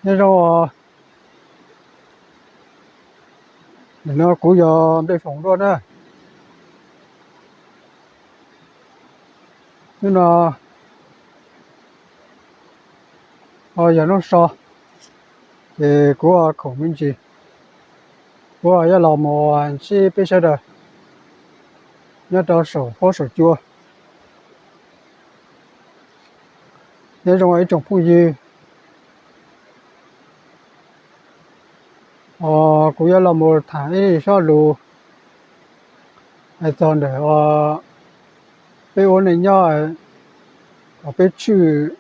Nyob zoo, nim no kuv yog Nplej Foom dua na. Hnub no ho yog hnub so, ces kuv khoom me ntsis, kuv yuav los mus ntsib peb sawv daws nyob rau saum huab saum cua. Nyob zoo ib tsoom phooj ywg, kuv yuav los mus tham ib zaj lus hais txog ntawm peb ua neej nyob, kom peb tswj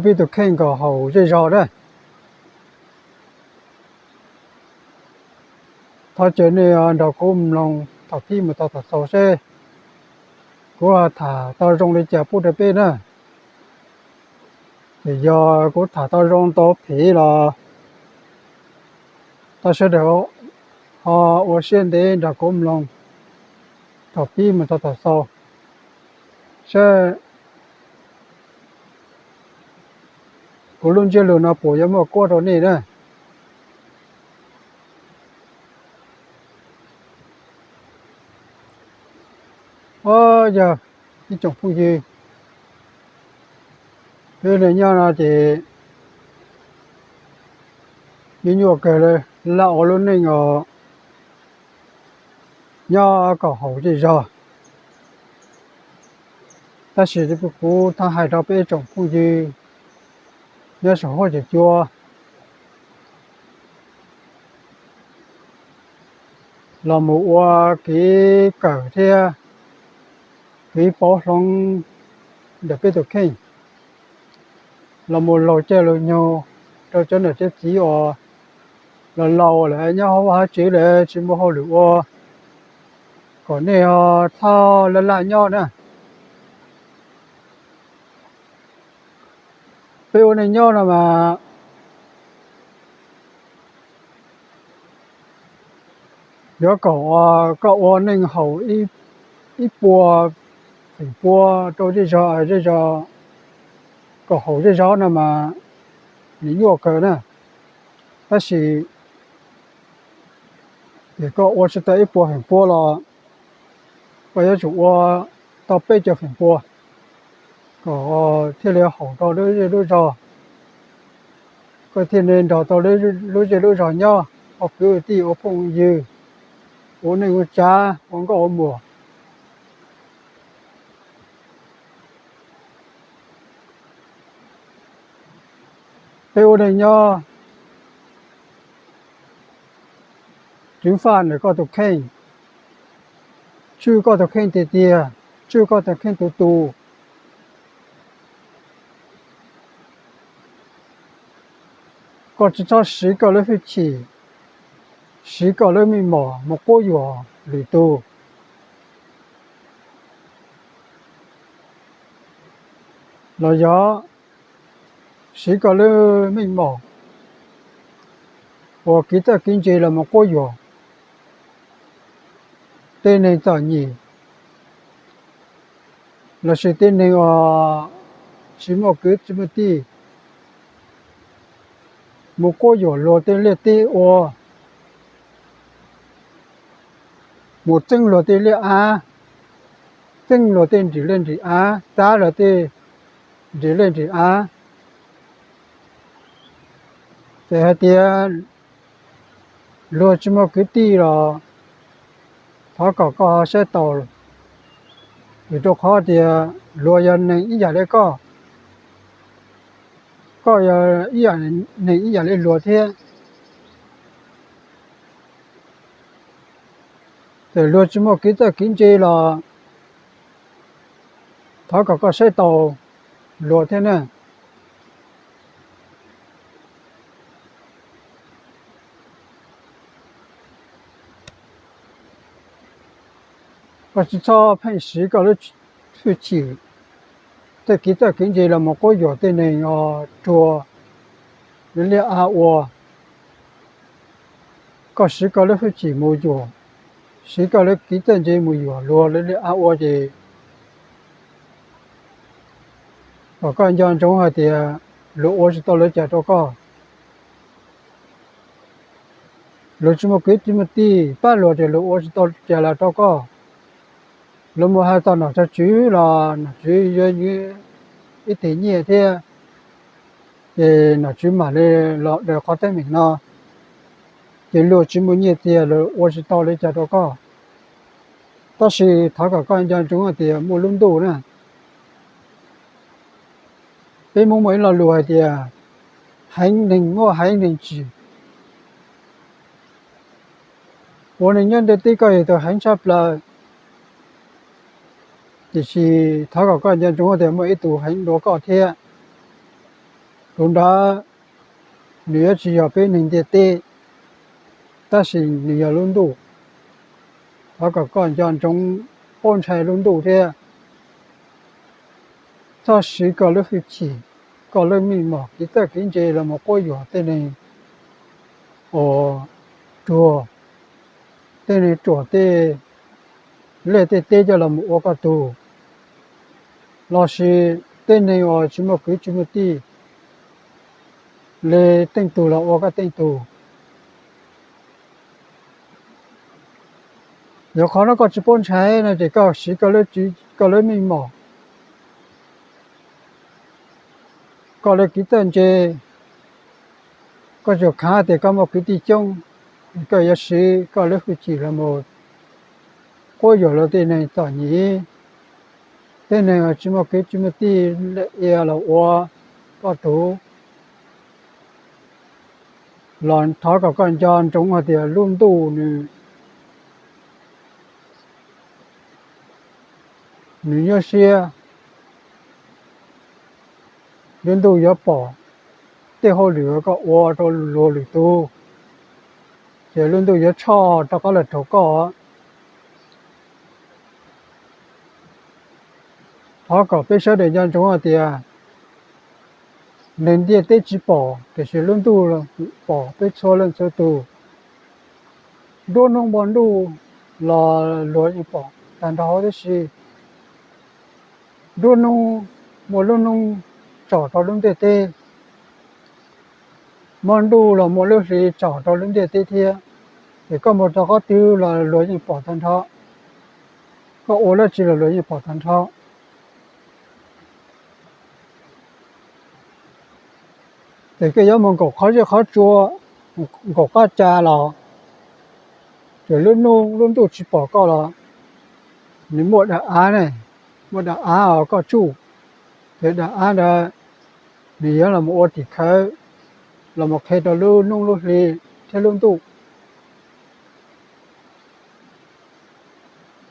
peb tus kheej kom haum zej zog na. Thov caw nej nrog kuv mloog thaum pib mus txog thaum xaus seb kuv tham tau zoo li cas pub rau peb na. Ces yog kuv tham tau zoo tau phem los thov sawv daws ho ua siab ntev nrog kuv mloog thaum pib mus txog thaum xaus seb kuv lub ntsiab lus no puas yuav muaj kuab rau nej na. Os, yog ib tsoom phooj ywg, peb neej nyob no ces nyuaj nyuaj kawg li, laj ua lub neej os, nyob kom haum zej zog. Tab sis kuv thov hais rau peb tsoom phooj ywg nyob saum huab saum cua los mus ua kev kawm thiab kev paub hloov ntawm peb tus kheej, los mus laug caij laug nyoog rau cov niam cov txiv uas laus laus lawm nyob hauv vaj hauv tsev lawm tsis muaj hauj lwm ua, kom nej ho txhob laj laj nyob na. Peb ua neej nyob no mas yuav kom koj ua neej haum ib puas feem pua rau zej zog, zej zog, kom haum zej zog no mas nws nyuaj kawg na. Tab sis ces koj ua tsis tau ib puas feem pua los koj yuav tsum ua tau peb caug feem pua kom thiaj li haum rau lub zej lub zog, koj thiaj li nrog tau lub zej lub zog nyob, ua kwv ua tij ua phooj ywg, ua neej ua tsav ua nkauj ua muam. Peb ua neej nyob, ceev faj ntawm koj tus kheej, tswj koj tus kheej tiag tiag, tswj koj tus kheej tus tus. Koj tsis txhob siv koj lub hwj chim, siv koj lub meej mom mus quab yuam lwm tus, los yog siv koj lub meej mom uas kev txawj kev ntse los mus quab yuam tej neeg txom nyem, lossis tej neeg uas tsis muaj kwv tsis muaj tij, mus quab yuam luag tej liaj teb ua, mus txeeb luag tej liaj av, txeeb luag tej nrim liaj nrim av, txav luag tej nrim liaj nrim av. Ces hais tias luag tsis muaj kwv tij los thov kom koj ho saib taus, vim rau qhov tias luag yog neeg ib yam li koj, koj yog ib yam, neeg ib yam li luag thiab. Ces luag tsis muaj kev txawj kev ntse los thov kom koj saib taus luag thiab na. Koj tsis txhob pheej siv koj lub hwj chim, tej kev txawj kev ntse los mus quab yuam tej neeg uas ruag lawv liaj av ua. Koj siv koj lub hwj chim mus yuam, siv koj lub kev txawj ntse mus yuam luag lawv liaj av ua ces kom koj nco ntsoov hais tias luag ua tsis tau li cas rau koj. Luag tsis muaj kwv tsis muaj tij pab luag ces luag ua tsis tau li cas los rau koj. Luag mus hais txog nom tswv los nom tswv yuav nws ib tig nyiaj thiab, ces nom tswv mam li los daws qhov teeb meem no, ces luag tsis muaj nyiaj txiag luag ua tsis tau li cas rau koj. Tab sis thov kom koj nco ntsoov hais tias muaj lub ntuj na. Peb Hmoob muaj ib lo lus hais tias, heev neeg muaj heev neeg tsim. Ua neeg nyob ntiaj teb koj yog tus heev tshaj plaws, tiam sis thov kom koj nco ntsoov tias muaj ib tug heev dua koj thiab. Tus ntawd nws yuav tsis yog peb neeg ntiaj teb, tab sis nws yog lub ntuj. Thov kom koj nco ntsoov paub ntshai lub ntuj thiab. Txhob siv koj lub hwj chim, koj lub meej mom kev txawj kev ntse los mus quab yuam tej neeg uas ruam, tej neeg ruam tej liaj tej teb coj los mus ua koj tug, lossis tej neeg uas tsis muaj kwv tsis muaj tij li teej tug los ua koj teej tug. Yog qhov no koj tsis paub ntshai no ces koj siv koj lub meej mom, koj lub kev txawj ntse, koj tsuas khav tias koj muaj kwv tij coob, koj yuav siv koj lub hwj chim los mus quab yuam luag tej neeg txom nyem, tej neeg tsis muaj kwv tsis muaj tij li los ua koj tug. Los thov kom koj nco ntsoov hais tias lub ntuj nws, nws nyuaj siab. Lub ntuj yuav pom tej hauj lwm uas koj ua rau luag lwm tus, ces lub ntuj yuav tshoj rov qab los raug koj. Thov kom peb sawv daws nco ntsoov hais tias neeg ntiaj teb tsis pom tiam sis lub ntuj pom peb txhua leej txhua tus. Nruab hnub muaj ntuj los luag yeej pom tag nrho huv tib si. Nruab hnub muaj lub hnub tsom rau lub ntiaj teb, muaj ntuj los muaj lub hli tsom rau lub ntiaj teb thiab. Ces koj mus rau qhov twg los luag yeej pom tag nrho, koj ua dab tsi los luag yeej pom tag nrho. Ces koj yuav mus nkaum qhov zej qhov tsua, nkaum qab ca los, ces lub ntuj tsis pom koj los nws muaj daim av ne, muaj daim av uas koj tsuj, ces daim av ntawd nws yuav los mus ua tim khawv, los mus qhia rau lub hnub lub hli thiab lub ntuj.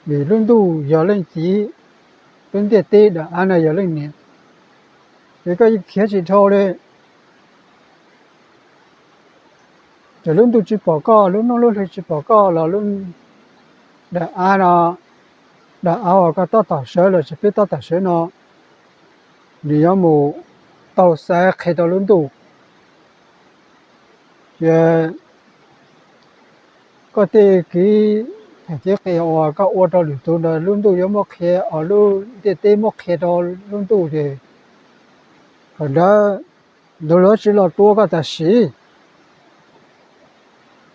Vim lub ntuj yog leej txiv, lub ntiaj teb daim av no yog leej niam, ces koj yeej khiav tsis dhau li. Ces lub ntuj tsis pom koj, lub hnub lub hli tsis pom koj los lub daim av no, daim av uas koj tab tom sawv los sis peb tab tom sawv no, nws yuav mus tau xaiv qhia rau lub ntuj. Ces koj tej kev phem kev qias uas koj ua rau lwm tus ntawd lub ntuj yuav muab qhia, lub ntiaj teb muab qhia rau lub ntuj ces thaum ntawd luag yuav tsis los tua koj tam sim,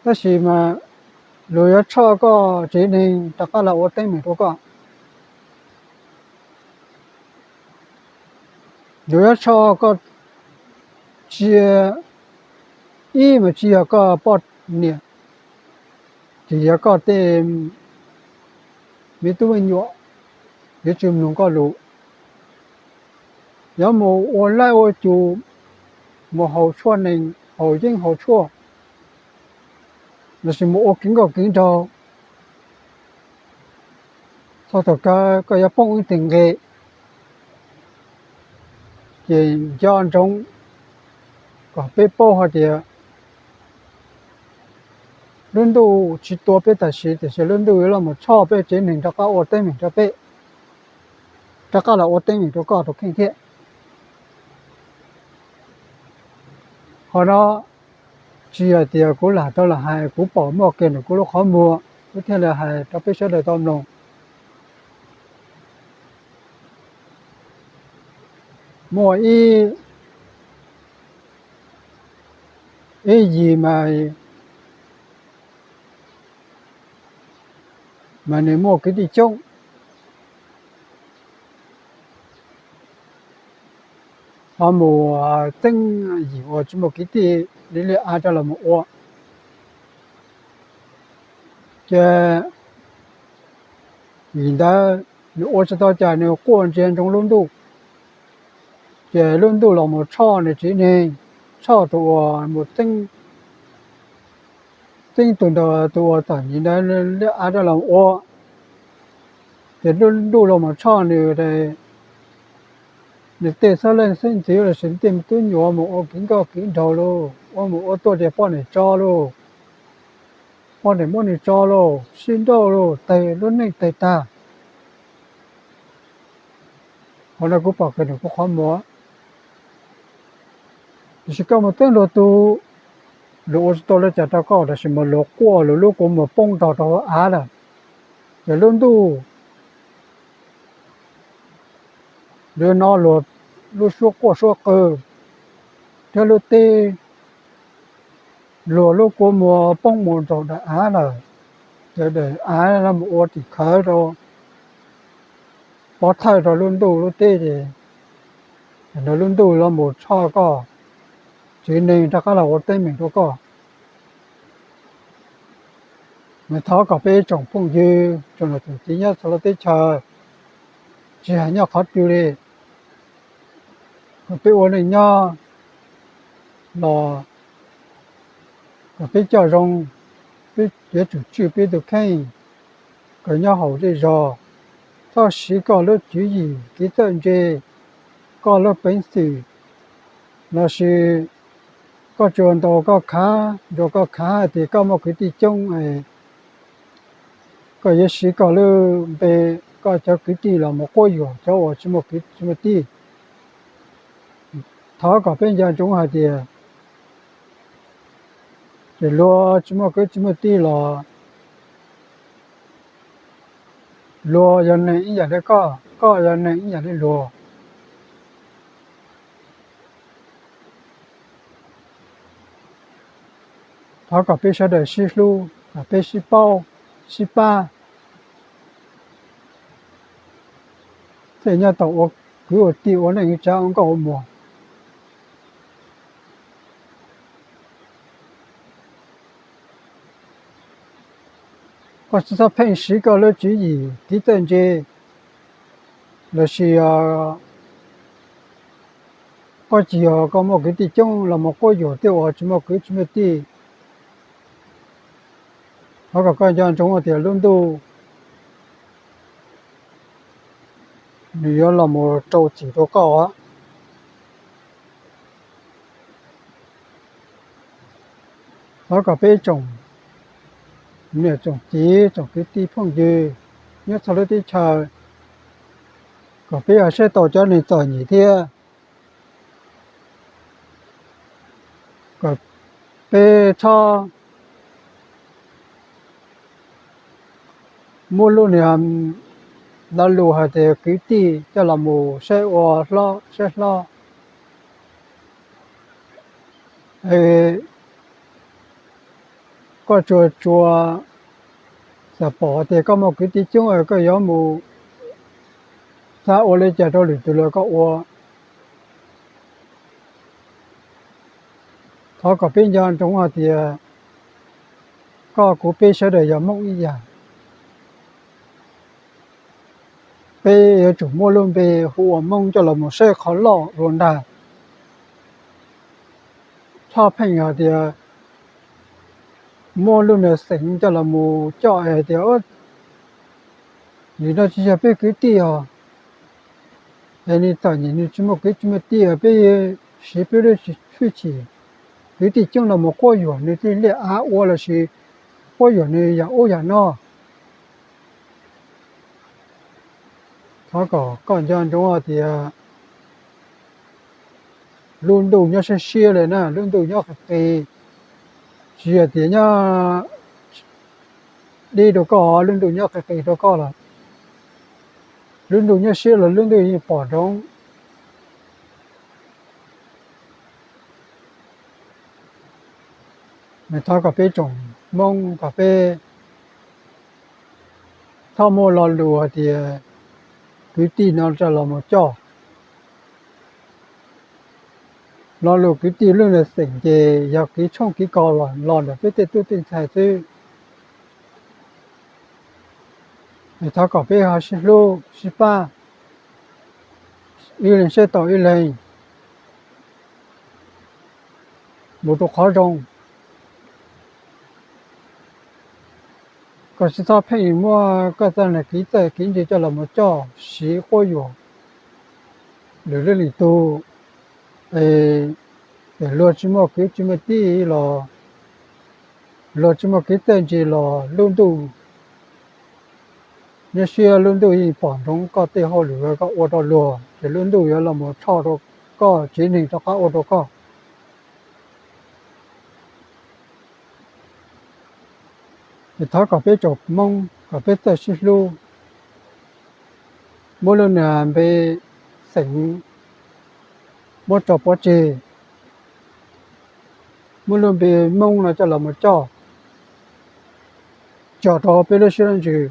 tab sis mas luag yuav tshoj koj tsev neeg rov qab los ua teeb meem rau koj. Luag yuav tshoj koj tsis, ib mas tsis yog koj poj niam, tsis yog koj tej me tub me nyuam yuav tsis mloog koj lus, yuav mus ua laib ua cus, mus haus tshuaj nees haus yeeb haus tshuaj, lossis mus ua kev nkauj kev nraug, txog thaum kawg koj yuav poob ib teg nqe. Ces nco ntsoov kom peb paub hais tias lub ntuj tsis tua peb tam sim, tiam sis lub ntuj yuav los mus tshoj peb tsev neeg rov qab ua teeb meem rau peb, rov qab los ua teeb meem rau koj rau kheej thiab. Qhov no tsis yog tias kuv lam tau los hais, kuv pom muaj kiag ntawm kuv lub qhov muag, kuv thiaj li hais rau peb sawv daws tau mloog. Muaj ib ib yim mas, mas nws muaj kwv tij coob, ho mus txeeb yim uas tsis muaj kwv tij li liaj av rov los mus ua. Ces yim ntawd nws ua tsis tau cas, nws quaj ntsia ntsoov lub ntuj. Ces lub ntuj los mus tshoj nws tsev neeg, tshoj tus uas mus txeeb, txeeb tus ntawd, tus uas txom nyem ntawd liaj av rov los ua. Ces lub ntuj los mus tshoj nws, nws tej xeeb leej xeeb ntxwv lossis tej me tub me nyuam mus ua kev nkauj kev nraug lauj, ua mus ua tuaj ces poj niam tso lauj, poj niam muab nws tso lauj, sib nrauj lauj, tag lub neej tag tag. Qhov no kuv pom kiag nws kuv qhov muag. Tiam sis koj mus txeeb luag tus, luag ua tsis tau li cas rau koj, tab sis mas luag quaj luag lub kua muag poob rau rau hauv av lawm. Ces lub ntuj, luag no luag lub suab quaj suab qw, thiab lub teb luag lub kua muag poob mus rau daim av lawm. Ces daim av los mus ua tim khawv rau, pov thawj rau lub ntuj lub teb ces, ces lub ntuj los mus tshoj koj tsev neeg rov qab los ua teeb meem rau koj. Mas thov kom peb ib tsoom phooj ywg tsoom niam tsoom txiv nyob txhua lub teb chaws, tsis hais nyob qhov twg li, kom peb ua neej nyob los kom peb coj zoo, peb yuav tsum tswj peb tus kheej kom nyob haum zej zog. Txhob siv koj lub tswv yim kev txawj ntse, koj lub peev xwm, lossis koj tsuas ntaus koj khav, ntaus koj khav hais tias koj muaj kwv tij coob, koj yuav siv koj lub npe, koj cov kwv tij los mus quab yuam cov uas tsis muaj kwv tsis muaj tij. Thov kom peb nco ntsoov hais tias, ces luag tsis muaj kwv tsis muaj tij los luag yog neeg ib yam li koj, koj yog neeg ib yam li luag. Thov kom peb sawv daws sib hlub, kom peb sib paub, sib pab, thiaj nyob tau ua kwv ua tij, ua neej tsa, ua nkauj ua muag. Koj tsis txhob pheej siv koj lub tswv yim kev txawj ntse, lossis koj tsis yog koj muaj kwv tij coob los mus quab yuam tej uas tsis muaj kwv tsis muaj tij. Thov kom koj nco ntsoov tias lub ntuj nws yuav los mus rau txim rau koj. Thov kom peb tsoom niam tsoom txiv tsoom kwv tij phooj ywg nyob txhua lub teb chaws, kom peb ho saib tau cov neeg txom nyem thiab. Kom peb txhob muab lub niag lo lus hais tias kwv tij coj los mus saib ua hlob saib hlob. Koj tsuas tsuas xav pom tias koj muaj kwv tij coob es koj yuav mus xav ua li cas rau lwm tus los koj ua. Thov kom peb nco ntsoov hais tias koj kuv peb sawv daws yog Hmoob ib yam. Peb yuav tsum muab lub npe hu ua Hmoob coj los mus saib qhov loj dua ntag. Txhob pheej hais tias muab lub niag xeem coj los mus coj hais tias, nim no tsis yog peb kwv tij os, es nws txom nyem nws tsis muaj kwv tsis muaj tij, peb siv peb lub hwj chim, kwv tij coob los mus quab yuam nws tej liaj av ua lossis quab yuam nws yam ub yam no. Thov kom koj nco ntsoov hais tias lub ntuj nyob siab siab li na, lub ntuj nyob qis qis, tsis yog tias nyob deb rau koj, lub ntuj nyob qis qis rau koj los lub ntuj nyob siab los lub ntuj yeej pom nroov. Nws thov kom peb tsoom Hmoob kom peb txhob muaj lo lus hais tias kwv tij no rau los mus coj. Lo lus kwv tij lub nws xeem ces yog kev tshooj kev kos los ntawm peb tej tub tej ntxhais xwb. Nws thov kom peb ho sib hlub sib pab, ib leeg saib taus ib leeg mus rau qhov zoo, kom tsis txhob pheej muab koj txoj kev txawj kev ntse coj los mus coj siv quab yuam lwm leej lwm tug. Es luag tsis muaj kwv tsis muaj tij los, luag tsis muaj kev txawj ntse los lub ntuj, nyob siab lub ntuj yeej pom ntsoov koj tej hauj lwm koj ua rau luag ces lub ntuj yuav los mus tshoj rau koj, tsev neeg rov qab ua rau koj. Ces thov kom peb tsoom Hmoob kom peb txawj sib hlub, muab lub npe xeem muab tso pov tseg, muab lub npe Hmoob no coj los mus coj, tso rau peb lub siab lub ntsws,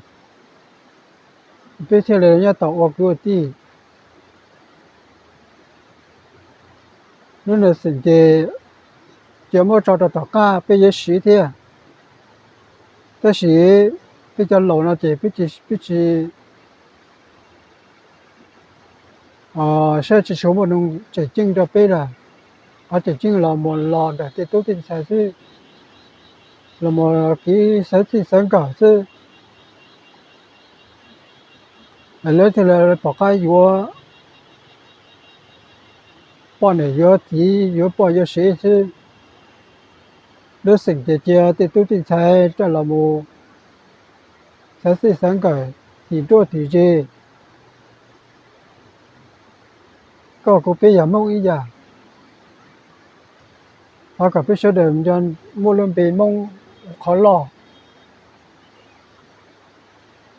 peb thiaj li nyob tau ua kwv ua tij. Lub npe xeem ces cia muab tso rau tom qab peb yuav siv thiab. Tab sis peb cov laus no ces peb tsis, saib tsis tshua muaj neeg tseem ceeb rau peb lawm. Qhov tseem ceeb los mus los ntawm tej tub tej ntxhais xwb, los mus kev xav txij xav nkawm xwb. Lawv thiaj li pom qab yuav poj niam yuav txiv yuav poj yuav sev xwb. Lub xeem ces cia tej tub tej ntxhais coj los mus xav txij xav nkawm, tim nruab tim ze. Koj kuv peb yog Hmoob ib yam, thov kom peb sawv daws nco muab lub npe Hmoob ua qhov loj,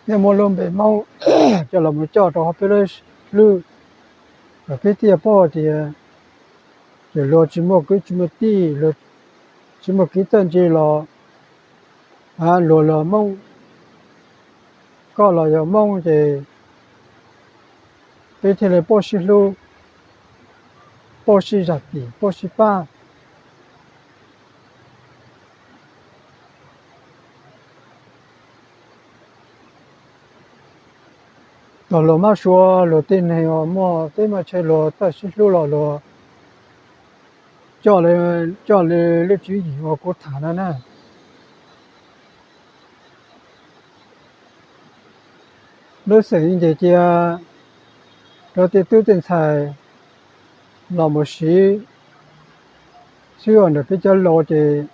thiab muab lub npe Hmoob coj los mus coj rau hauv peb lub hlwb, kom peb thiaj paub tias, ces luag tsis muaj kwv tsis muaj tij, luag tsis muaj kev txawj ntse los, luag los Hmoob, koj los yog Hmoob ces peb thiaj li paub sib hlub, paub sib zam txim, paub sib pab. Thaum luag mab sua luag tej neeg uas muaj teb muaj chaw luag txawj sib hlub los luag coj li, coj li lub tswv yim uas kuv tham no na. Lub xeem ces cia rau tej tub tej ntxhais los mus siv xwb, ntawm peb cov laus ces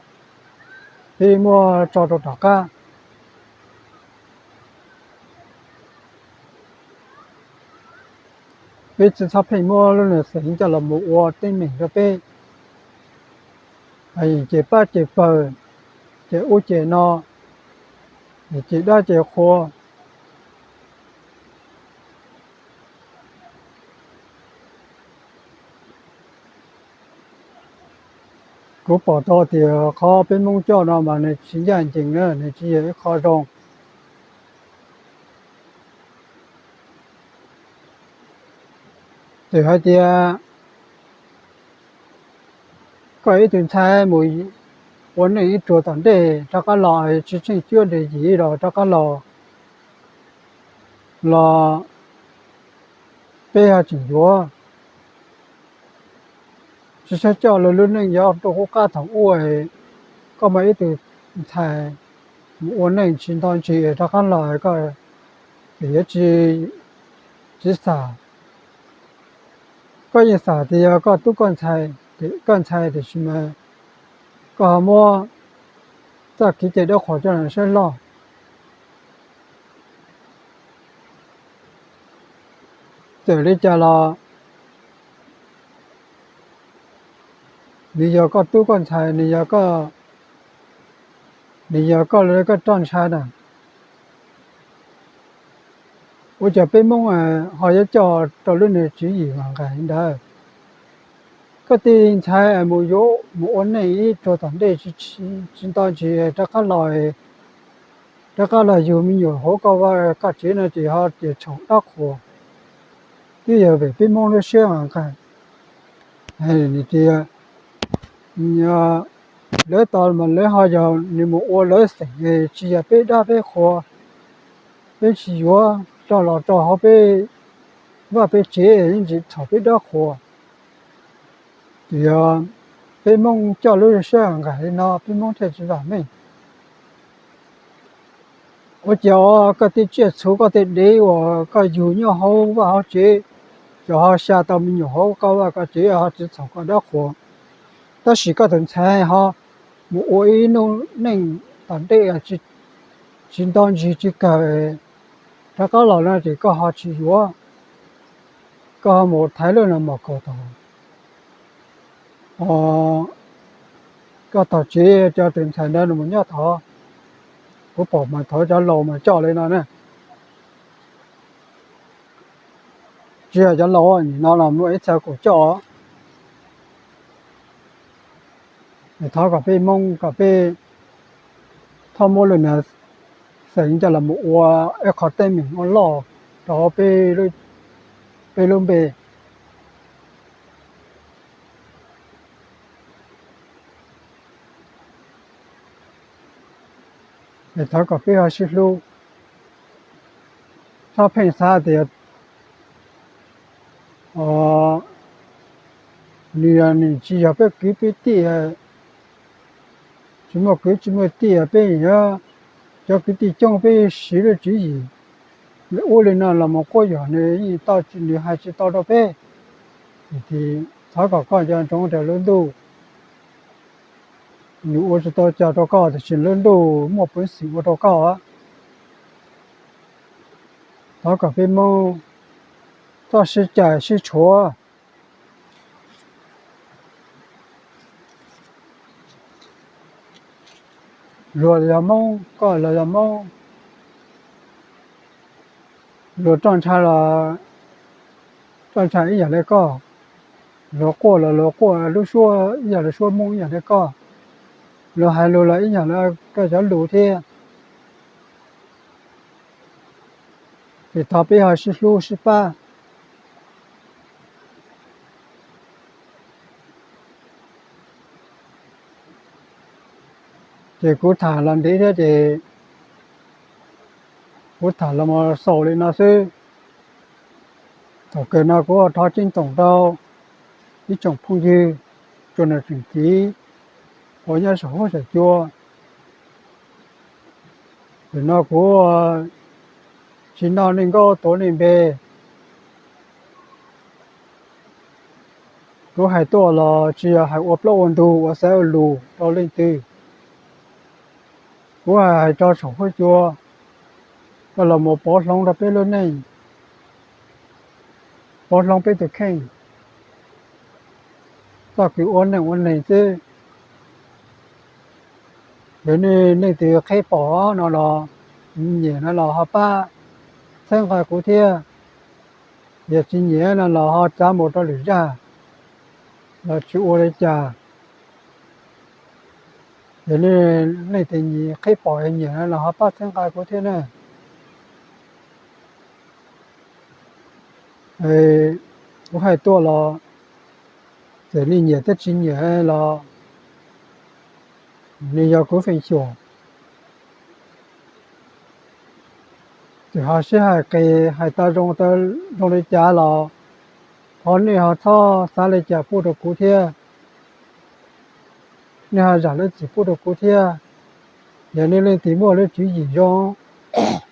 peb muab tso rau tom qab. Peb tsis txhob pheej muab lub npe xeem coj los mus ua teeb meem rau peb, ces pab ces pawg, ces ub ces no, ces dab ces qhua. Kuv pom tau tias qhov peb Hmoob coj no mas nws tsis ncaj ncees na, nws tsis yog ib qho zoo. Txawm hais tias koj ib tug ntxhais mus ua neej ib tsuag tom ntej rov qab los tsis tsheej cuab ntsig yim los rov qab los, los peb ho tseem yuav, tsis txhob coj lawv lub neej yuav rau qub qab thaum ub. Koj muaj ib tug ntxhais mus ua neej tsis nto ntsis rov qab los, koj yuav tsis, tsis xam. Koj yeej xam tias yog koj tub koj ntxhais, koj ntxhais tiam sis mas koj ho muab txoj kev cai dawb qhuas coj los saib loj. Txawm li cas los nws yog koj tub koj ntxhais, nws yog koj, nws yog koj li koj roj ntshai na. Ua cas peb Hmoob ho yuav coj rau lub nws tswv yim mas nqaim ntawd. Koj tej ntxhais mus yuav mus ua neej ib tug tom ntej tsis nto ntsis rov qab los, rov qab los yug me nyuam hauv koj vaj koj tsev no ces ho tias txhaum dab qhuas. Twb yog vim peb Hmoob lub siab nqaij, nws tias lawv tos mas lawv ho yog nws mus ua lawv xeem, tsis yog peb dab peb qhuas, peb tsis yuav rau los rau hauv peb vaj peb tsev yeej tsis txhaum peb dab qhuas. Ces yog peb Hmoob coj lub siab nqaij li no peb Hmoob thiaj tsis vam meej. Ua cas koj tej tsiaj txhu koj tej dev uas koj yug nyob hauv vaj hauv tsev, ces ho xya tau me nyuam hauv koj vaj koj tsev ho tsis txhaum koj dab qhuas, tab sis koj tus ntxhais ho mus ua ib hnub neej tom ntej tsis nto ntsis tsis kawg, rov qab los no ces koj ho tsis yuav, koj ho mus thaiv lub no mos kaus tod, koj tog tsev coj tus ntxhais ntawd mus nyob tod. Kuv pom mas thaum cov laus mas coj li no na. Tsis yog cov laus, nim no los muaj ib txhia kuj coj. Thov kom peb Hmoob kom peb txhob muab lub niag xeem coj los mus ua ib qho teeb meem ua loj rau peb lub npe. Es thov kom peb ho sib hlub, txhob pheej xav tias nws, nws tsis yog peb kwv peb tij, tsis muaj kwv tsis muaj tij, peb yuav cov kwv tij coob peb siv lub tswv yim ua li no los mus quab yuam nws yeej tau, nws hais tsis tau rau peb. Ces thov kom koj nco ntsoov tias lub ntuj nws ua tsis tau cas rau koj tiam sis lub ntuj muaj peev xwm ua rau koj. Thov kom peb Hmoob txhob sib cais sib tshuav. Luag los yog Hmoob, koj los yog Hmoob. Luag roj ntsha los roj ntsha ib yam li koj, luag quaj los luag quaj lub suab ib yam li suab Hmoob ib yam li koj, luag hais lus los ib yam li koj cov lus thiab. Ces thov peb ho sib hlub sib pab. Ces kuv tham los ntev thiab ces kuv tham los mus xaus li no xwb. Thaum kawg no kuv thov ceeb toom rau ib tsoom phooj ywg tsoom niam tsoom txiv uas nyob saum huab saum cua. Tam no kuv tsis noj nej nkauj tuav nej npe. Kuv hais tuaj los tsis yog hais ua plaub ua ntug ua xaiv ua lus rau leej twg. Kuv hais rau saum huab cua, koj los mus pov hloov rau peb lub neej, pov hloov peb tus kheej, txoj kev ua neej ua neeg xwb. Yog nej leej twg qheb pom no los nyiam no los ho pab txhawb nqa kuv thiab. Yog tsis nyiam no los ho txav mus rau lwm zaj los tsis ua li cas. Yog nej leej twg nyiam qheb pom nyiam no los ho pab txhawb nqa kuv thiab na. Kuv hais tuaj los txawm nej nyiam thiab tsis nyiam los nws yog kuv feem xyuam. Txawm ho sib hais qis hais tau zoo tau zoo li cas los thov nej ho txhob xav li cas pub rau kuv thiab. Nej ho zam lub txim pub rau kuv thiab. Yog nej leej twg muaj lub tswv yim zoo,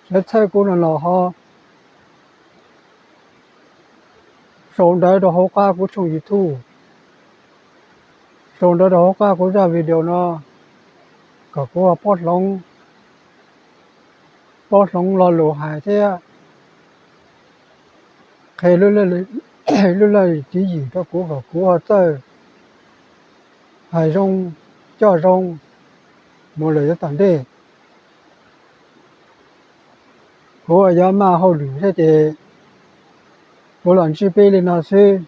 sawv txhawb kuv no los ho sau ntawv rau hauv qab kuv tshooj YouTube, sau ntawv rau hauv qab kuv zaj video no, kom kuv ho paub hloov, paub hloov lo lus hais thiab qhia lub laj lim tswv yim rau kuv kom kuv ho txawj hais zoo, coj zoo mus lawm yav tom ntej. Kuv yuav maj hauj lwm thiab ces kuv los ntsib peb li no xwb.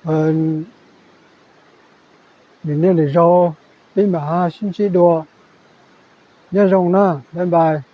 Nws niaj lwm zaug peb mam sib ntsib dua. Nyob zoo na, bye bye.